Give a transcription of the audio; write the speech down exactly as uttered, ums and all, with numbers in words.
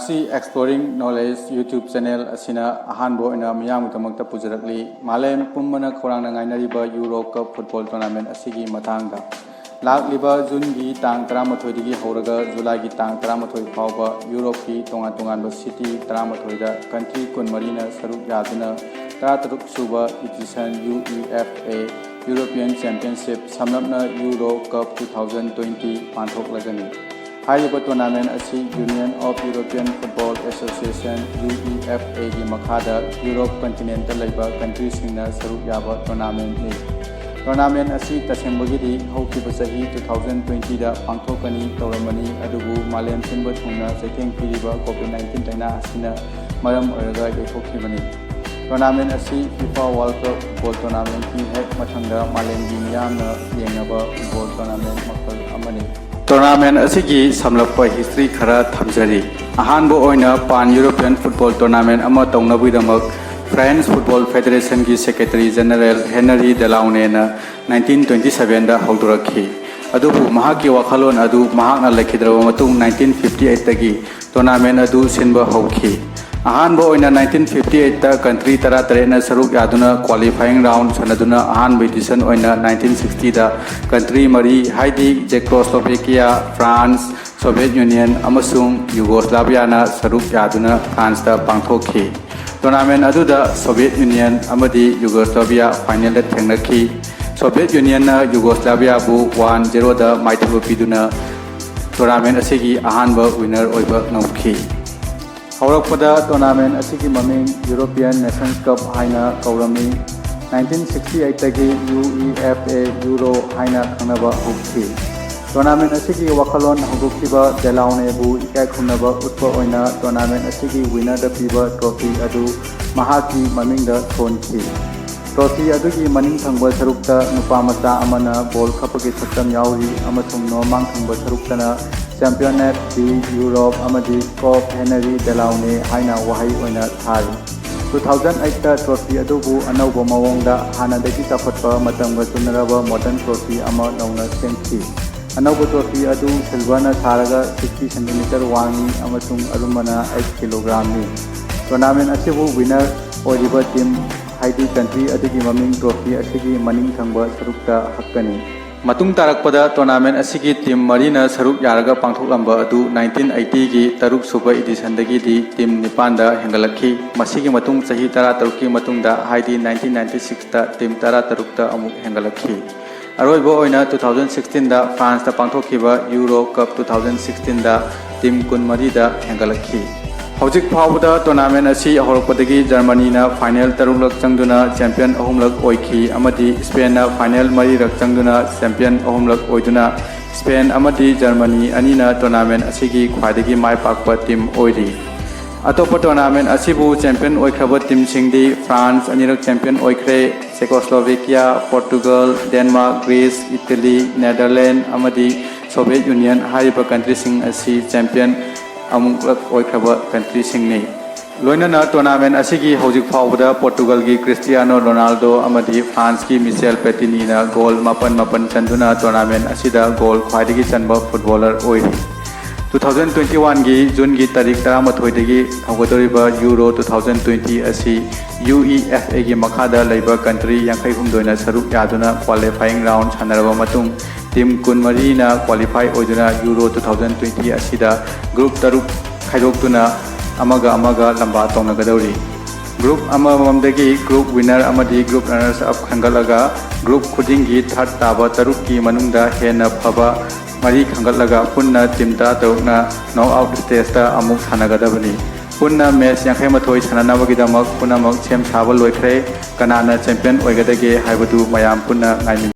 ꯁꯤ Exploring Knowledge YouTube channel ꯑꯁꯤꯅ ꯑꯍꯥꯟꯕ ꯑꯣꯏꯅ ꯃꯤꯌꯥꯝꯒꯤꯗꯃꯛꯇ ꯄꯨꯖꯔꯛꯂꯤ꯫ ꯃꯥꯂꯦꯝ ꯄꯨꯝꯕꯅ ꯈꯧꯔꯥꯡꯅ ꯉꯥꯏꯅꯔꯤꯕ Euro Cup football tournament ꯑꯁꯤꯒꯤ ꯃꯇꯥꯡꯗ꯫ ꯂꯥꯛꯂꯤꯕ ꯖꯨꯟꯒꯤ ꯇꯥꯡ ꯇꯔꯥꯃꯥꯊꯣꯏꯗꯒꯤ ꯍꯧꯔꯒ ꯖꯨꯂꯥꯏꯒꯤ ꯇꯥꯡ ꯇꯔꯥꯃꯥꯊꯣꯏ ꯐꯥꯎꯕ ꯌꯨꯔꯣꯞꯀꯤ ꯇꯣꯉꯥꯟ ꯇꯣꯉꯥꯟꯕ city ꯇꯔꯥꯃꯥꯊꯣꯏꯗ country ꯀꯨꯟꯃꯔꯤꯅ ꯁꯔꯨꯛ ꯌꯥꯗꯨꯅ ꯇꯔꯥꯇꯔꯨꯛ ꯁꯨꯕ edition UEFA European Championship, ꯁꯝꯂꯞꯅ Euro Cup two thousand twenty ꯄꯥꯡꯊꯣꯛꯂꯒꯅꯤ꯫ ꯍꯥꯏꯔꯤꯕ tournament ꯑꯁꯤ Union of European Football Association, UEFAꯒꯤ ꯃꯈꯥꯗ Europe continentꯇ ꯂꯩꯕ countryꯁꯤꯡꯅ ꯁꯔꯨꯛ ꯌꯥꯕ tournamentꯅꯤ꯫ Tournament ꯑꯁꯤ ꯇꯁꯦꯡꯕꯒꯤꯗꯤ ꯍꯧꯈꯤꯕ ꯆꯍꯤ two thousand twentyꯗ ꯄꯥꯡꯊꯣꯛꯀꯅꯤ ꯇꯧꯔꯝꯕꯅꯤ, ꯑꯗꯨꯕꯨ ꯃꯥꯂꯦꯝ ꯁꯤꯟꯕ ꯊꯨꯡꯅ ꯆꯩꯊꯦꯡ ꯄꯤꯔꯤꯕ COVID nineteen ꯂꯥꯏꯅꯥ ꯑꯁꯤꯅ ꯃꯔꯝ ꯑꯣꯏꯔꯒ ꯌꯩꯊꯣꯛꯈꯤꯕꯅꯤ꯫ Tournament ꯑꯁꯤ FIFA World Cup football tournamentꯀꯤ ꯍꯦꯛ ꯃꯊꯪꯗ ꯃꯥꯂꯦꯝꯒꯤ ꯃꯤꯌꯥꯝꯅ ꯌꯦꯡꯅꯕ football tournament ꯃꯈꯜ ꯑꯃꯅꯤ꯫ Tournament ꯑꯁꯤꯒꯤ ꯁꯝꯂꯞꯄ history ꯈꯔ ꯊꯝꯖꯔꯤ꯫ ꯑꯍꯥꯟꯕ ꯑꯣꯏꯅ Pan European Football Tournament ꯑꯃ ꯇꯧꯅꯕꯒꯤꯗꯃꯛ French Football Federationꯒꯤ Secretary General Henri Delaunayꯅ nineteen twenty sevenꯗ ꯍꯧꯗꯣꯔꯛꯈꯤ꯫ ꯑꯗꯨꯕꯨ ꯃꯍꯥꯛꯀꯤ ꯋꯥꯈꯜꯂꯣꯟ ꯑꯗꯨ ꯃꯍꯥꯛꯅ ꯂꯩꯈꯤꯗ꯭ꯔꯕ ꯃꯇꯨꯡ nineteen fifty eightꯇꯒꯤ tournament ꯑꯗꯨ ꯁꯤꯟꯕ ꯍꯧꯈꯤ꯫ ꯑꯍꯥꯟꯕ ꯑꯣꯏꯅ nineteen fifty eightꯇ country ꯇꯔꯥꯇꯔꯦꯠꯅ ꯁꯔꯨꯛ ꯌꯥꯗꯨꯅ qualifying round ꯁꯥꯟꯅꯗꯨꯅ ꯑꯍꯥꯟꯕ edition ꯑꯣꯏꯅ nineteen sixtyꯗ country ꯃꯔꯤ, ꯍꯥꯏꯗꯤ Czechoslovakia, France, Soviet Union ꯑꯃꯁꯨꯡ Yugoslaviaꯅ ꯁꯔꯨꯛ ꯌꯥꯗꯨꯅ Franceꯇ ꯄꯥꯡꯊꯣꯛꯈꯤ꯫ Tournament ꯑꯗꯨꯗ Soviet Union ꯑꯃꯗꯤ Yugoslavia finalꯗ ꯊꯦꯡꯅꯈꯤ꯫ Soviet Unionꯅ Yugoslaviaꯕꯨ one zeroꯗ ꯃꯥꯏꯊꯤꯕ ꯄꯤꯗꯨꯅ tournament ꯑꯁꯤꯒꯤ ꯑꯍꯥꯟꯕ winner ꯑꯣꯏꯕ ꯉꯝꯈꯤ꯫ ꯍꯧꯔꯛꯄꯗ tournament ꯑꯁꯤꯒꯤ ꯃꯃꯤꯡ European Nations Cup ꯍꯥꯏꯅ ꯀꯧꯔꯝꯃꯤ꯫ Nineteen sixty eightꯇꯒꯤ UEFA Euro ꯍꯥꯏꯅ ꯈꯪꯅꯕ ꯍꯧꯈꯤ꯫ Tournament ꯑꯁꯤꯒꯤ ꯋꯥꯈꯜꯂꯣꯟ ꯍꯧꯗꯣꯛꯈꯤꯕ Delaunayꯕꯨ ꯏꯀꯥꯏ ꯈꯨꯝꯅꯕ ꯎꯠꯄ ꯑꯣꯏꯅ tournament ꯑꯁꯤꯒꯤ winnerꯗ ꯄꯤꯕ trophy ꯑꯗꯨ ꯃꯍꯥꯛꯀꯤ ꯃꯃꯤꯡꯗ ꯊꯣꯟꯈꯤ꯫ Trophy ꯑꯗꯨꯒꯤ ꯃꯅꯤꯡ ꯊꯪꯕ ꯁꯔꯨꯛꯇ ꯅꯨꯄꯥ ꯃꯆꯥ ꯑꯃꯅ ball ꯈꯞꯄꯒꯤ ꯁꯛꯇꯝ ꯌꯥꯎꯔꯤ ꯑꯃꯁꯨꯡ ꯅꯣꯡꯃꯥꯡ ꯊꯪꯕ ꯁꯔꯨꯛꯇꯅ Championship de l'Europe ꯑꯃꯗꯤ Coupe Henri Delaunay ꯍꯥꯏꯅ ꯋꯥꯍꯩ ꯑꯣꯏꯅ ꯊꯥꯔꯤ꯫ Two thousand eightꯇ trophy ꯑꯗꯨꯕꯨ ꯑꯅꯧꯕ ꯃꯑꯣꯡꯗ ꯍꯥꯟꯅꯗꯒꯤ ꯆꯥꯎꯈꯠꯄ ꯃꯇꯝꯒ ꯆꯨꯅꯔꯕ modern trophy ꯑꯃ ꯅꯧꯅ ꯁꯦꯝꯈꯤ꯫ ꯑꯅꯧꯕ ꯇ꯭ꯔꯣꯐꯤ ꯑꯗꯨ ꯁꯤꯜꯚꯔꯅ ꯁꯥꯔꯒ ꯁꯤꯛꯁꯇꯤ ꯁꯦꯟꯇꯤꯃꯤꯇꯔ ꯋꯥꯡꯏ ꯑꯃꯁꯨꯡ ꯑꯔꯨꯝꯕꯅ ꯑꯩꯠ ꯀꯤꯂꯣꯒ꯭ꯔꯥꯝꯅꯤ꯫ ꯇꯣꯔꯅꯥꯃꯦꯟ ꯑꯁꯤꯕꯨ ꯋꯤꯅꯔ ꯑꯣꯏꯔꯤꯕ ꯇꯤꯝ, ꯍꯥꯏꯗꯤ ꯀꯟꯇ꯭ꯔꯤ ꯑꯗꯨꯒꯤ ꯃꯃꯤꯡ ꯇ꯭ꯔꯣꯐꯤ ꯑꯁꯤꯒꯤ ꯃꯅꯤꯡ ꯊꯪꯕ ꯁꯔꯨꯛꯇ ꯍꯛꯀꯅꯤ꯫ ꯃꯇꯨꯡ ꯇꯥꯔꯛꯄꯗ ꯇꯣꯔꯅꯥꯃꯦꯟ ꯑꯁꯤꯒꯤ ꯇꯤꯝ ꯃꯔꯤꯅ ꯁꯔꯨꯛ ꯌꯥꯔꯒ ꯄꯥꯡꯊꯣꯛꯂꯝꯕ ꯑꯗꯨ ꯅꯥꯏꯟꯇꯤꯟ ꯑꯩꯠꯇꯤꯒꯤ ꯇꯔꯨꯛ ꯁꯨꯕ ꯏꯗꯤꯁꯟꯗꯒꯤꯗꯤ ꯇꯤꯝ ꯅꯤꯄꯥꯟꯗ ꯍꯦꯟꯒꯠꯂꯛꯈꯤ꯫ ꯃꯁꯤꯒꯤ ꯃꯇꯨꯡ ꯆꯍꯤ ꯇꯔꯥꯇꯔꯨꯛꯀꯤ ꯃꯇꯨꯡꯗ, ꯍꯥꯏꯗꯤ ꯅꯥꯏꯟꯇꯤꯟ ꯅꯥꯏꯟꯇꯤ ꯁꯤꯛꯁꯇ ꯇꯤꯝ ꯇꯔꯥꯇꯔꯨꯛꯇ ꯑꯃꯨꯛ ꯍꯦꯟꯒꯠꯂꯛꯈꯤ꯫ ꯑꯔꯣꯏꯕ ꯑꯣꯏꯅ ꯇꯨ ꯊꯥꯎꯖꯟ ꯁꯤꯛꯁꯇꯤꯟꯗ ꯐ꯭ꯔꯥꯟꯁꯇ ꯄꯥꯡꯊꯣꯛꯈꯤꯕ ꯌꯨꯔꯣ ꯀꯞ ꯇꯨ ꯊꯥꯎꯖꯟ ꯁꯤꯛꯁꯇꯤꯟꯗ ꯇꯤꯝ ꯀꯨꯟꯃꯔꯤꯗ ꯍꯦꯟꯒꯠꯂꯛꯈꯤ꯫ ꯍꯧꯖꯤꯛ ꯐꯥꯎꯕꯗ ꯇꯣꯔꯅꯥꯃꯦꯟ ꯑꯁꯤ ꯍꯧꯔꯛꯄꯗꯒꯤ ꯖꯔꯃꯅꯤꯅ ꯐꯥꯏꯅꯦꯜ ꯇꯔꯨꯛꯂꯛ ꯆꯪꯗꯨꯅ ꯆꯦꯝꯄꯤꯌꯟ ꯑꯍꯨꯝꯂꯛ ꯑꯣꯏꯈꯤ ꯑꯃꯗꯤ ꯁ꯭ꯄꯦꯟꯅ ꯐꯥꯏꯅꯦꯜ ꯃꯔꯤꯔꯛ ꯆꯪꯗꯨꯅ ꯆꯦꯝꯄꯤꯌꯟ ꯑꯍꯨꯝꯂꯛ ꯑꯣꯏꯗꯨꯅ ꯁ꯭ꯄꯦꯟ ꯑꯃꯗꯤ ꯖꯔꯃꯅꯤ ꯑꯅꯤꯅ ꯇꯣꯔꯅꯥꯃꯦꯟ ꯑꯁꯤꯒꯤ ꯈ꯭ꯋꯥꯏꯗꯒꯤ ꯃꯥꯏ ꯄꯥꯛꯄ ꯇꯤꯝ ꯑꯣꯏꯔꯤ꯫ ꯑꯇꯣꯞꯄ ꯇꯣꯔꯅꯥꯃꯦꯟ ꯑꯁꯤꯕꯨ ꯆꯦꯝꯄꯤꯌꯟ ꯑꯣꯏꯈ꯭ꯔꯕ ꯇꯤꯝꯁꯤꯡꯗꯤ ꯐ꯭ꯔꯥꯟꯁ ꯑꯅꯤꯔꯛ ꯆꯦꯝꯄꯤꯌꯟ ꯑꯣꯏꯈ꯭ꯔꯦ, Czechoslovakia, Portugal, Denmark, Greece, Italy, Netherlands ꯑꯃꯗꯤ ꯁꯣꯚꯤꯌꯦꯠ ꯌꯨꯅꯤꯌꯟ ꯍꯥꯏꯔꯤꯕ ꯀꯟꯇ꯭ꯔꯤꯁꯤꯡ ꯑꯁꯤ ꯆꯦꯝꯄꯤꯌꯟ ꯑꯃꯨꯛꯂꯛ ꯑꯣꯏꯈ꯭ꯔꯕ ꯀꯟꯇ꯭ꯔꯤꯁꯤꯡꯅꯤ꯫ ꯂꯣꯏꯅꯅ ꯇꯣꯔꯅꯥꯃꯦꯟ ꯑꯁꯤꯒꯤ ꯍꯧꯖꯤꯛ ꯐꯥꯎꯕꯗ ꯄꯣꯔꯇꯨꯒꯜꯒꯤ ꯀ꯭ꯔꯤꯁꯇꯤꯌꯥꯅꯣ ꯔꯣꯅꯥꯜꯗꯣ ꯑꯃꯗꯤ ꯐ꯭ꯔꯥꯟꯁꯀꯤ ꯃꯤꯆꯦꯜ ꯄꯦꯇꯤꯅꯤꯅ ꯒꯣꯜ ꯃꯥꯄꯟ ꯃꯥꯄꯟ ꯆꯟꯗꯨꯅ ꯇꯣꯔꯅꯥꯃꯦꯟ ꯑꯁꯤꯗ ꯒꯣꯜ ꯈ꯭ꯋꯥꯏꯗꯒꯤ ꯆꯟꯕ ꯐꯨꯠꯕꯣꯂꯔ ꯑꯣꯏꯔꯤ꯫ ꯇꯨ ꯊꯥꯎꯖꯟ ꯇ꯭ꯋꯦꯟꯇꯤ ꯋꯥꯟꯒꯤ ꯖꯨꯟꯒꯤ ꯇꯥꯔꯤꯛ ꯇꯔꯥꯃꯥꯊꯣꯏꯗꯒꯤ ꯍꯧꯒꯗꯧꯔꯤꯕ ꯌꯨꯔꯣ ꯇꯨ ꯊꯥꯎꯖꯟ ꯇ꯭ꯋꯦꯟꯇꯤ ꯑꯁꯤ ꯌꯨ ꯏ ꯑꯦꯐ ꯑꯦꯒꯤ ꯃꯈꯥꯗ ꯂꯩꯕ ꯀꯟꯇ꯭ꯔꯤ ꯌꯥꯡꯈꯩ ꯍꯨꯝꯗꯣꯏꯅ ꯁꯔꯨꯛ ꯌꯥꯗꯨꯅ ꯀ꯭ꯋꯥꯂꯤꯐꯥꯏꯌꯤꯡ ꯔꯥꯎꯟ ꯁꯥꯟꯅꯔꯕ ꯃꯇꯨꯡ, ꯇꯤꯝ ꯀꯨꯟꯃꯔꯤꯅ ꯀ꯭ꯋꯥꯂꯤꯐꯥꯏ ꯑꯣꯏꯗꯨꯅ ꯌꯨꯔꯣ ꯇꯨ ꯊꯥꯎꯖꯟ ꯇ꯭ꯋꯦꯟꯇꯤ ꯑꯁꯤꯗ ꯒ꯭ꯔꯨꯞ ꯇꯔꯨꯛ ꯈꯥꯏꯗꯣꯛꯇꯨꯅ ꯑꯃꯒ ꯑꯃꯒ ꯂꯝꯕꯥ ꯇꯧꯅꯒꯗꯧꯔꯤ꯫ ꯒ꯭ꯔꯨꯞ ꯑꯃꯃꯝꯗꯒꯤ ꯒ꯭ꯔꯨꯞ ꯋꯤꯟꯅꯔ ꯑꯃꯗꯤ ꯒ꯭ꯔꯨꯞ ꯔꯅꯔꯁ ꯑꯞ ꯈꯟꯒꯠꯂꯒ, ꯒ꯭ꯔꯨꯞ ꯈꯨꯗꯤꯡꯒꯤ ꯊꯥꯔꯠ ꯇꯥꯕ ꯇꯔꯨꯛꯀꯤ ꯃꯅꯨꯡꯗ ꯍꯦꯟꯅ ꯐꯕ ꯃꯔꯤ ꯈꯟꯒꯠꯂꯒ, ꯄꯨꯟꯅ ꯇꯤꯝ ꯇꯔꯥꯇꯔꯨꯛꯅ ꯅꯣꯛ ꯑꯥꯎꯠ ꯁ꯭ꯇꯦꯖꯇ ꯑꯃꯨꯛ ꯁꯥꯟꯅꯒꯗꯕꯅꯤ꯫ ꯄꯨꯟꯅ ꯃꯦꯆ ꯌꯥꯡꯈꯩ ꯃꯥꯊꯣꯏ ꯁꯥꯟꯅꯅꯕꯒꯤꯗꯃꯛ ꯄꯨꯝꯅꯃꯛ ꯁꯦꯝ ꯁꯥꯕ ꯂꯣꯏꯈ꯭ꯔꯦ꯫ ꯀꯅꯥꯅ ꯆꯦꯝꯄꯤꯌꯟ ꯑꯣꯏꯒꯗꯒꯦ ꯍꯥꯏꯕꯗꯨ ꯃꯌꯥꯝ ꯄꯨꯟꯅ ꯉꯥꯏꯃꯤꯟꯅꯁꯤ꯫